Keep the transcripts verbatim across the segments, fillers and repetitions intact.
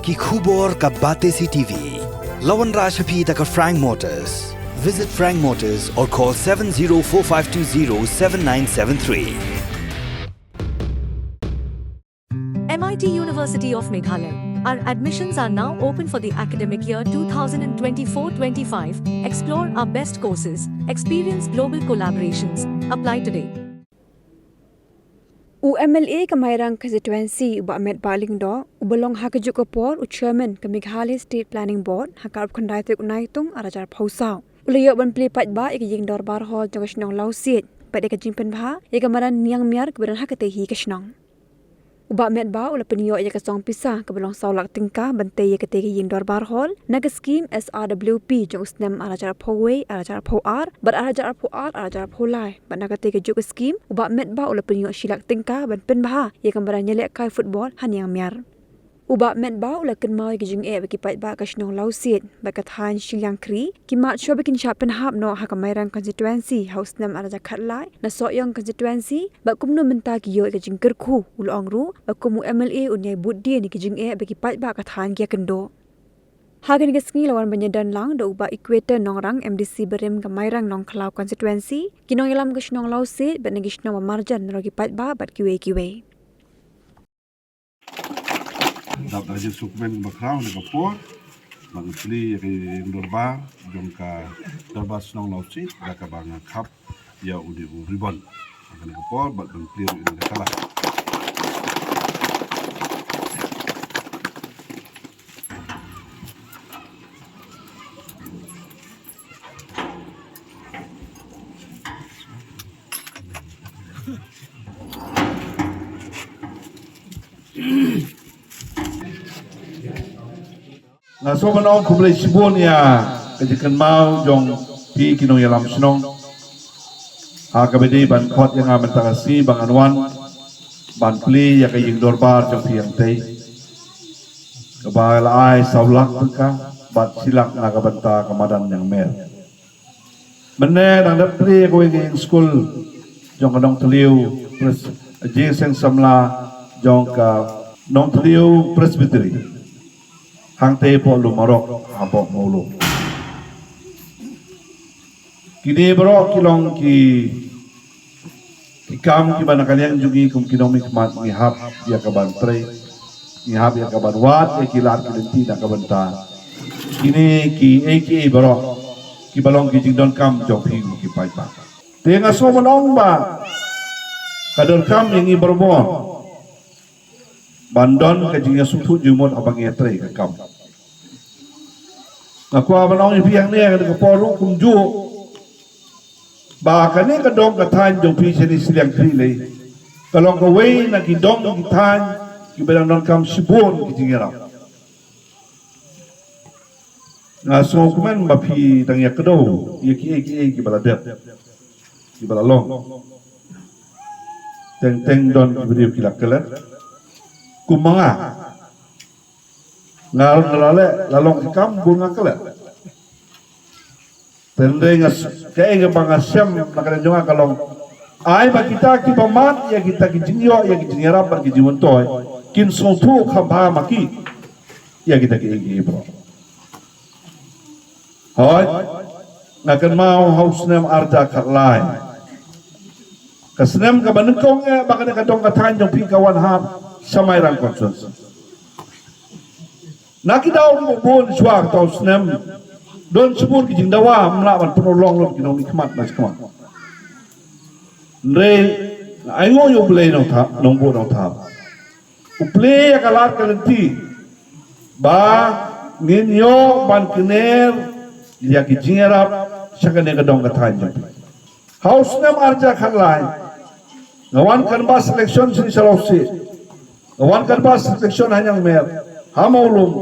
Ki khubor ka Batesi T V. La wanrah sha phi da ka Frank Motors. Visit Frank Motors or call seven zero four five two zero seven nine seven three. M I T University of Meghalaya. Our admissions are now open for the academic year two thousand twenty-four twenty-five. Explore our best courses, experience global collaborations. Apply today. U M L A ka Mairang constituency, u Bah Metbah Lyngdoh, uba long ha kajuh ka por u chairman ka Meghalaya State Planning Board, ha ka arphew khyndai tarik u Naitung arhajar arphew saw, u la ïoh ban plie paidbah ïa ka ïing dorbar hall jong ka shnong Lawsiej bad ïa ka jingpynbha ïa ka madan Niangmiar kaba don ha katei hi ka shnong. U Bah Metbah u la pynïoh ïa ka song pisa kaba long saw lak tyngka ban tei ïa katei ka ïing dorbar hall na ka skim S R W P jong u snem arhajar arphew wei arhajar arphew ar bad arhajar arphew ar arhajar arphew lai, bad na katei kajuh ka skim u Bah Metbah u la pynïoh shi lak tyngka ban pynbha ïa ka madan ïalehkai football ha Niangmiar. U Bah Metbah u la kynmaw ïa ki jingeh ba ki paidbah ka shnong Lawsiej bad ka thaiñ Shiliang Khri ki mad shuwa ba kin shah pynhap noh ha ka Mairang constituency ha u snem arhajar khatlai, na Sohiong constituency, bad kumno mynta ki ïoh ïa ka jingkyrkhu. U la ong ruh ba kum u M L A un ïai bud dien ïa ki jingeh ba ki paidbah ka thaiñ ki ïakynduh. Ha kane ka sngi la wan ban ïadon lang da u Bah Equator Nongrang, M D C barim ka Mairang Nongkhlaw constituency, ki nongïalam ka shnong Lawsiej bad na ki shnong ba marjan, na ki paidbah bad kiwei kiwei. Dap da ka jingsngewkmen bakhraw na ka por ba nga plie ïa ka ïing dorbar jong ka dorbar shnong Lawsiej da kaba nga khap ïa une u ribon. Ha kane ka por bad ban plie ruh ïa ka kala. Nga sngewbha ban ong khublei shibun ïa ka jingkynmaw jong phi ki nongïalam shnong ha kaba dei ban khot ïa nga mynta ka sngi ba ngan wan ban plie ïa ka ïing dorbar jong phi hangtei, kaba la ai saw lak tyngka bad shi lak na ka bynta ka madan Niangmiar. Mynne dang dep plie kawei ka ïing skul jong ka Nongthliew Pres-, jingseng samla jong ka Nongthliew Presbytery hangtei hapoh Lumarok, hapoh Mawlum. Kine baroh ki long ki ki kam kiba na ka liang jong ngi kum ki nongmihkhmat ngi hap ïa ka ban trei, ngi hap ïa ka ban wad ïa ki lad ki lynti na ka bynta kine kiei kiei baroh kiba long ki jingdonkam jong phi kum ki paidbah. Te nga sngewbha ban ong ba ka donkam ïa ngi baroh ban don ka jingïasngewthuh jingmut haba ngi ïatrei ka kam. Nga kwah ban ong ïa phi hangne ha kane ka por ruh kumjuh ba kane ka dong ka thaiñ jong phi shane Shiliang Khri lei ka long kawei na ki dong ki thaiñ kiba dang donkam shibun ki jingïarap. Nga sngewkmen ba phi dang ïa kdew ïa kiei kiei kiba la dep, kiba la long. Teng teng don ki briew ki la klet. Kum ma nga, nga ruh nga la leh, la long ki kam bun nga klet. Te hynrei nga s-, kaei kaba nga shem na ka liang jong nga ka long, ai ba kita kiba mad ïa kita ki jingïoh, ïa ki jingïarap bad ki jingmyntoi kin sngewthuh kham bha ma ki ïa kita kiei kiei baroh. Hooid, nga kynmaw ha u snem arhajar khatlai, ka snem kaba nyngkong eh ba kane ka dong ka thaiñ jong phi ka wan hap sha Mairang constituency. Na ki daw kiba bun shuwa kata u snem, don shibun ki jingdawa, ym lah ban pynurlong lut ki nongmihkhmat na shakhmat. Hynrei nga ainguh ïa U Blei Nongtha-, Nongbuh Nongthaw, u plie ïa ka lad ka lynti ba ngin ïoh ban kner ïa ki jingïarap sha kane ka dong ka thaiñ jong phi. Ha u snem arhajar khatlai, nga wan canvass election shane sha Lawsiej, nga wan canvass election ha Niangmiar, ha Mawlum,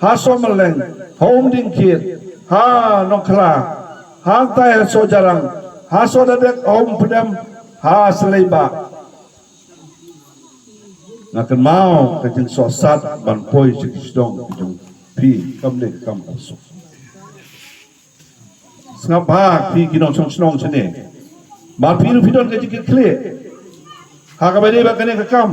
ha Sohmylleng, ha Umdingkir, ha Nongkhla, hangtai ha Sohjarang, ha Sohdadek, ha Umpdem, ha Saleibah. Nga kynmaw ka jingsohsat ban poi sha ki shnong ki jong phi kam dei ka kam ka suk. Sngap bha phi ki nongshong shnong shane. Ba phi ruh phi don ka jingkitkhlieh ha kaba dei bad kane ka kam.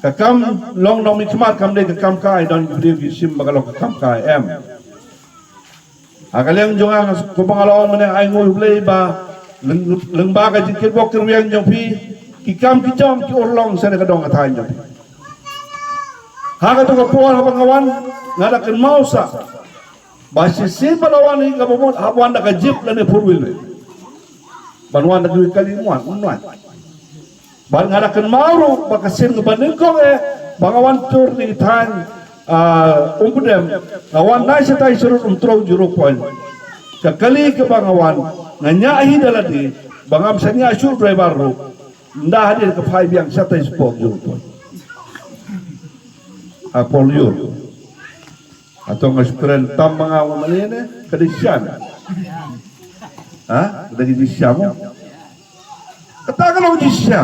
Ka kam long nongmihkhmat kam dei ka kam kai, don ki briew ki shim ba ka long ka kam kai, em. Ha ka liang jong nga, kumba nga la ong mynne, ai nguh ïa U Blei ba lyng-, lyngba ka jingkitbok kitrwiang jong phi, ki kam ki jam ki urlong sha ka dong ka thaiñ jong phi. Ha kato ka por haba nga wan, nga da kynmaw sa ba shisien ba la wan hi kaba mut, haba wan da ka jeep lane four wheel, ban wan da ka kali, ym wan, ym wan. Bad nga da kynmaw ruh ba ka sien kaba nyngkong eh ba nga wan tour na thaiñ, ah, Umpdem, nga wan na shatai sha rud Umtrong, zero point. Ka kali kaba nga wan, nga ñiah hi da lade, ba ngam shym ñiah shuh driver ruh. Ynda hadien ka phai biang shatai shapoh, zero point. Ha por lyiur. Hato nga shu kren tam ma nga, u mane ne? Ka dei shisha. Ha? Ka dei shisha mo? Kata ka long shisha.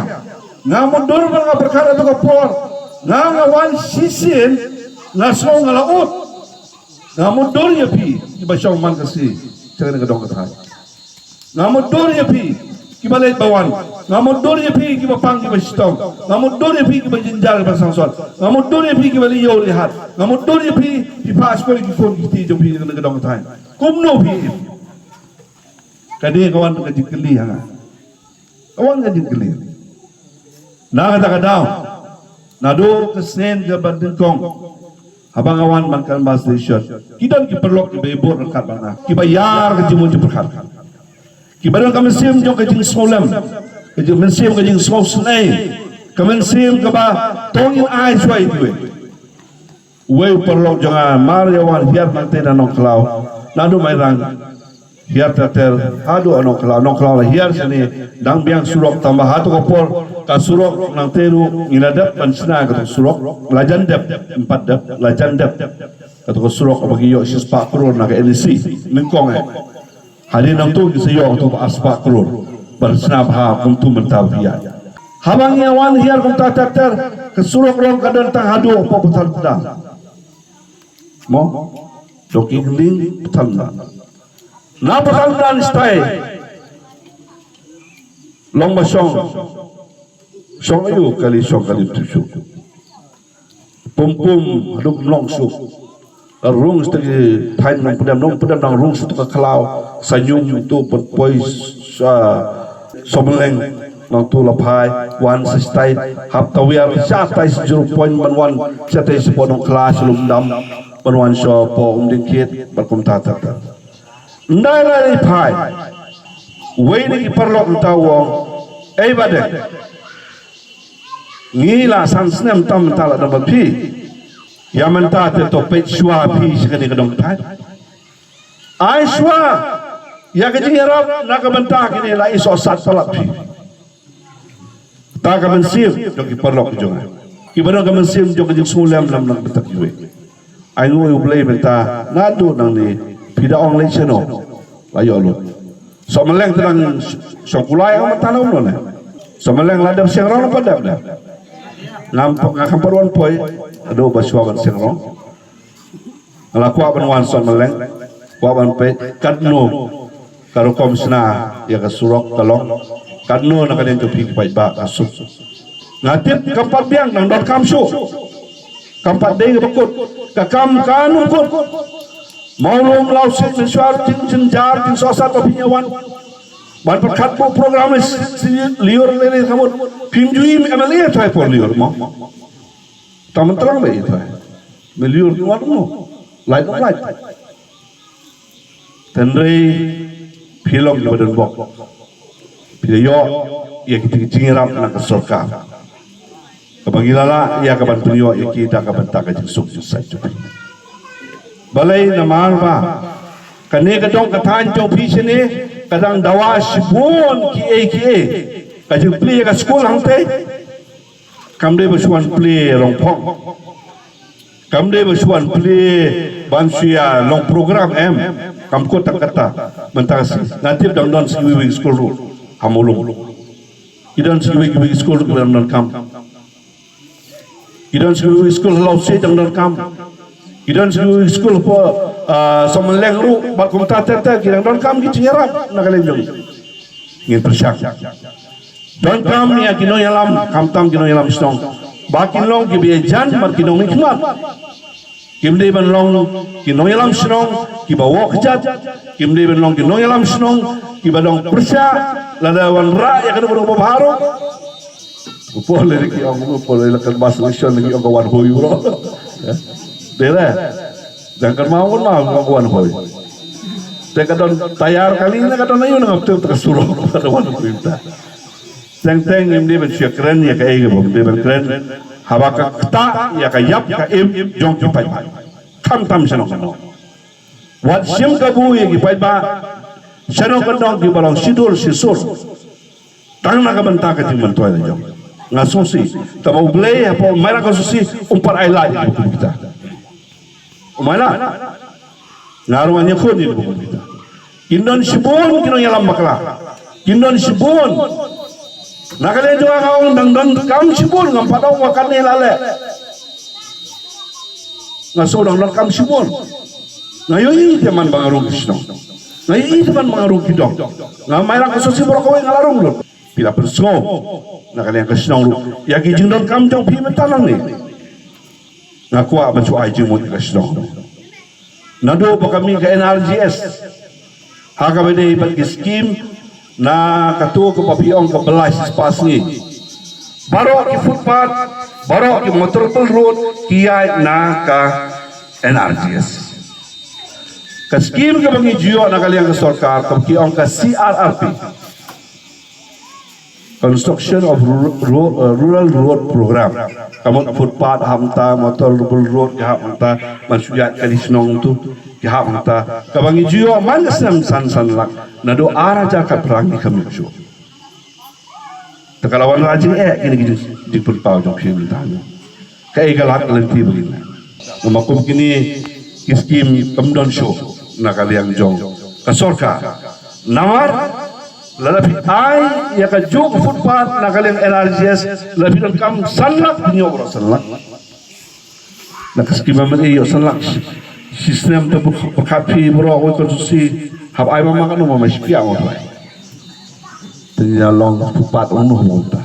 Nga mutdur ba nga pyrkhat hato ka por. Nga, nga wan shisien, nga sngew nga la ud. Nga mutdur ïa phi kiba shong man ka sngi sha kane ka dong ka thaiñ. Nga mutdur ïa phi kiba leit ba wan. Nga mutdur ïa phi kiba pang kiba shitom. Nga mutdur ïa phi kiba jynjar kiba sangsot. Nga mutdur ïa phi kiba leit ïew leit hat. Nga mutdur ïa phi, phi phah shuh ki khun ki kti jong phi na ka dong ka thaiñ. Kumno phi im? Ka dei ka wan ka jingkylli ha nga. Ka wan ka jingkylli. Na kata ka daw, naduh ka sien kaba nyngkong, haba nga wan man ka Ambassador Station, ki don ki paralok kiba bud ryngkat bad nga, kiba ïar ka jingmut jingpyrkhat, kiba don ka mynsiem jong ka jingsngewlem, ka jing-, mynsiem ka jingsngewsynei, ka mynsiem kaba to ngin ai shuwa ïa kiwei. Uwei u paralok jong nga mar ïa wan hiar nangtei na Nongkhlaw, naduh Mairang, hiar ter ter haduh Nongkhlaw, Nongkhlaw la hiar shane, dang biang surok, tangba hato ka por ka surok nangtei ruh ngi la dep ban shna kato ka surok, la jan dep, em pat dep, la jan dep kato ka surok ba ngi ïoh shispah klur na ka N E C nyngkong eh. Hadien nangto ngi sa ïoh kato ba arspah klur ban shna bha kumto mynta ba ïa. Haba ngi wan hiar kumta ter ter, ka surok ruh ka don tang haduh hapoh Patharkunda. Mo, dok ïing ling Patharkunda. Na Patharkunda shatai, long ba shong, shong aiu kali, shong kali tu shu. Pum pum haduh Mlong suk. Rung sha ki thaiñ Nongpdem, Nongpdem nang rung sha ka khlaw, Saiñum tu poi sha Sohmylleng, nangtu la phai wan shatai, hap tawiar shatai sha Zero Point, ban wan shatai shapoh Nongkhlaw sha Lumdam, ban wan shapoh Umdingkit, bad kumta ter ter. Ynda la ïa phai, uwei na ki paralok mynta u ong, "Ei Bah Deng, ngi la san snem tam mynta la dang bad phi. Ïa mynta te to peit shuwa phi sha kane ka dong thaiñ. Ai shuwa ïa ka jingïarap na ka bynta kine la i sohsat palat phi." Ta ka mynsiem jong ki paralok jong nga, kiba don ka mynsiem jong ka jingsngewlem lam na ka bynta kiwei. Ai nguh ïa U Blei mynta naduh nangne phi da ong leit shano la ïoh lut. Sohmylleng te dang shong kulai ong mynta na kumno ne. Sohmylleng la dep shengrong, la pat dep ne. Ngam, nga kham pat wan poi haduh ba shuwa ban shengrong. Nga la kwah ban wan Sohmylleng, kwah ban peit katno ka rukom shna ïa ka surok ka long, katno na ka liang jong phi ki paidbah ka suk. Nga tip kam pat biang, nang donkam shuh. Kam pat dei kaba kut, ka kam kan ym kut. Mawlum Lawsih mynshuwa jing jynjar jingsohsat ba phi ïa wan ban pyrkhat buh program ne shi lyiur lei lei ka mut. Phim ju im M L A trai por lyiur mo. Tang ban tlang ba i trai. Me lyiur ki wan mo. Lait mo lait. Hynrei phi long kiba don bok. Phi la ïoh ïa ki jingïarap na ka sorkar kaba ngi la lah ïa ka ban pynïoh ïa ki da ka bynta ka jingsuk jingsaiñ jong phi. Balei? Namar ba kane ka dong ka thaiñ jong phi shane ka dang dawa shibun kiei kiei. Ka jingplie ka skul hangtei kam dei ba shu wan plie long phong. Kam dei ba shu wan plie ban shu ïa long program, em. Kam kut tang kata. Mynta nga tip dang don sa kiwei kiwei ki skul ruh ha Mawlum. Ki don sa kiwei kiwei ki skul ruh ki dang donkam. Ki don sa kiwei kiwei ki skul ha Lawsih dang donkam. Ki don sa kiwei kiwei ki skul ha, ah, Sohmylleng ruh bad kumta ter ter ki dang donkam ki jingïarap na ka liang jong ngi. Ngin pyrshang. Donkam ïa ki nongïalam, khamtam ki nongïalam shnong. Ba kin long kiba ïajan bad ki nongmihkhmat. Kim dei ban long ki nongïalam shnong kiba wok jat. Kim dei ban long ki nongïalam shnong kiba long pyrshah lada wanrah ïa kano kano ba bha ruh. Ko por lei ki ong, ko por lei la kan bas election lei ki ong ka wan hoi bro. Dei re. Dang kan mau kan mau ka wan hoi. Te ka don tayar kali ne ka don ayu na ngap te ka surok ka wan hoi ta. Teng teng ngim dei ban shu kren ïa kaei kaba ym dei ban kren. Haba ka ktah ïa ka ïap ka im jong ki paidbah. Khamtam shano kano. Wat shim kabu ïa ki paidbah. Shano kano kiba long shidur shisur. Tang na ka bynta ka jingmyntoi la jong. Nga sngewsih. Tangba U Blei hapoh Mairang constituency um pat ai lad ïa kiba kum kita. Umai na. Nga ruh ngan ïakhun ïa kiba kum kita. Kin don shibun ki nongïalam bakla. Kin don shibun. Na ka liang jong nga nga ong dang don kam shibun, ngam pat ong ba kane la leh. Nga shu dang don kam shibun. Nga ïohi te man ba nga rung ki shnong. Nga ïohi te man ba nga rung ki dong. Nga Mairang constituency baroh kawei nga la rung lut. Phi la pynsngew na ka liang ka shnong ruh ïa ki jingdonkam jong phi mynta nangne. Nga kwah ban shu ai jingmut ïa ka shnong. Naduh ba ka mih ka N R G S ha kaba ïadei bad ki skim na kato kaba phi ong ka bylla shispah sngi. Baroh ki footpath, baroh ki motorable road ki ïaid na ka N R G S. Ka skim kaba ngi ju ïoh na ka liang ka sorkar kaba ki ong ka C R R P. Construction of Ru-, Ru-, uh, Rural Road Program. Ka mut footpath ha mynta, motorable road ka ha mynta, ban shu ïaid kali shnong tu, ka ha mynta. Kaba ngi ju ïoh man ka snem san san lak, naduh ar hajar khatphra ngi kham ïoh shuh. Te ka la wanrah jingeh kine ki jing, jingpynpaw jong phi mynta. Kaei ka lad ka lynti ba ngin leh. Namar kum kine ki skim kam don shuh na ka liang jong ka sorkar. Namar lada phi ai ïa kajuh ka footpath na ka liang N R G S, lada phi donkam san lak, phin ïoh baroh san lak. Na ka skim ba mynta ïoh san lak shi, shi snem te pyrkhat phi baroh kawei ka constituency hap ai ma ma kano ma ma shipia ma ma. Te ïa long footpath ong noh ma uta.